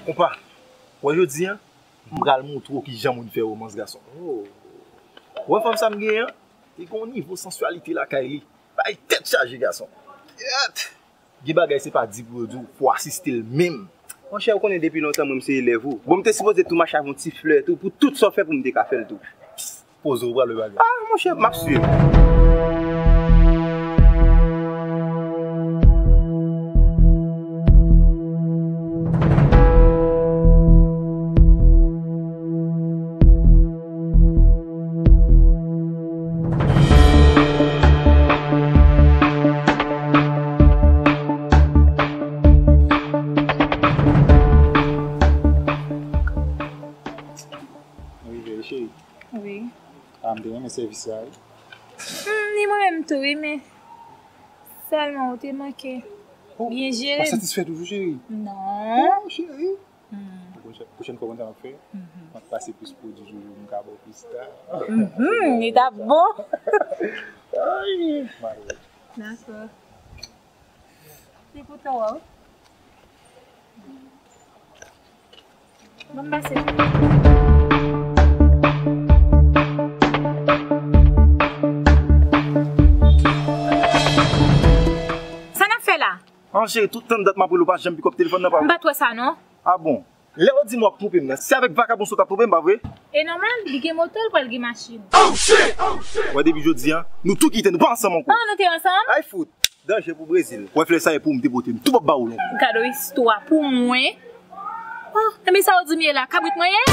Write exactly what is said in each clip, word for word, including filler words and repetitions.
Konpa, wè jodi a, m pral montre w kijan moun fè womans gason. Wè fanm sa m genyen an, li gen yon nivo sansyalite lakay li. Bay tèt chaje gason. Yèt! Gen bagay se pa di pou yo di w, fò w asiste l menm. Monchè, ou konnen depi lontan mwen m se elèv ou. Bon, m te sipoze tou mache avè yon ti flè tou, pou tout sa w fè pou m te ka fè l tou. Poze w pral wè bagay. Ah, monchè, m ap swiv. Wi, cheri. Wi. Ah, m te renmen sèvis sa, wi. Hmm, ni mwen menm tou, wi, men sèlman ou te manke byen jere m. Ou pa satisfè toujou, cheri? Non. Oh, cheri. Hmm. Pwochèn, pwochèn fwa, konn sa m ap fè? Mhm. M ap pase plis pwodui joujou, m ka ba w plis ta. Mhm, li t ap bon. Ay, malere. Dakò. Se pou twa, wi. Ban m pase. Sa n ap fè la? An, cheri, tout tan dat m ap rele w, pa janm pikòp telefòn nan, pa. M pa t wè sa, non. Ah bon? Lè w di m w ap twonpe m nan, se avèk vakabon sa w t ap twonpe m, pa vre? E nòmal, li gen moto, l pral gen machin. Wè, depi jodi a, nou tou kite, nou pa ansanm ankò. Ah, nou te ansanm? Ay fout! Danje pou Brezil. Wè flè sa e pou m te pote m. Tou p ap ba ou l ankò. Gade yon istwa pou mwen. Oh, enben sa w di m ye la, kabrit mwen ye?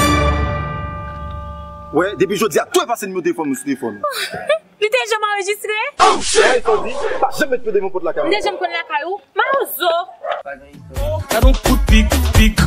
Wè, depi jodi a, tou efase nimewo telefòn mwen sou telefòn ou. Li te janm anrejistre? Wè sa w di, pa janm met pye devan pòt lakay mwen. M te janm konn lakay ou? Mawozo! Gade yon kout pik, pik.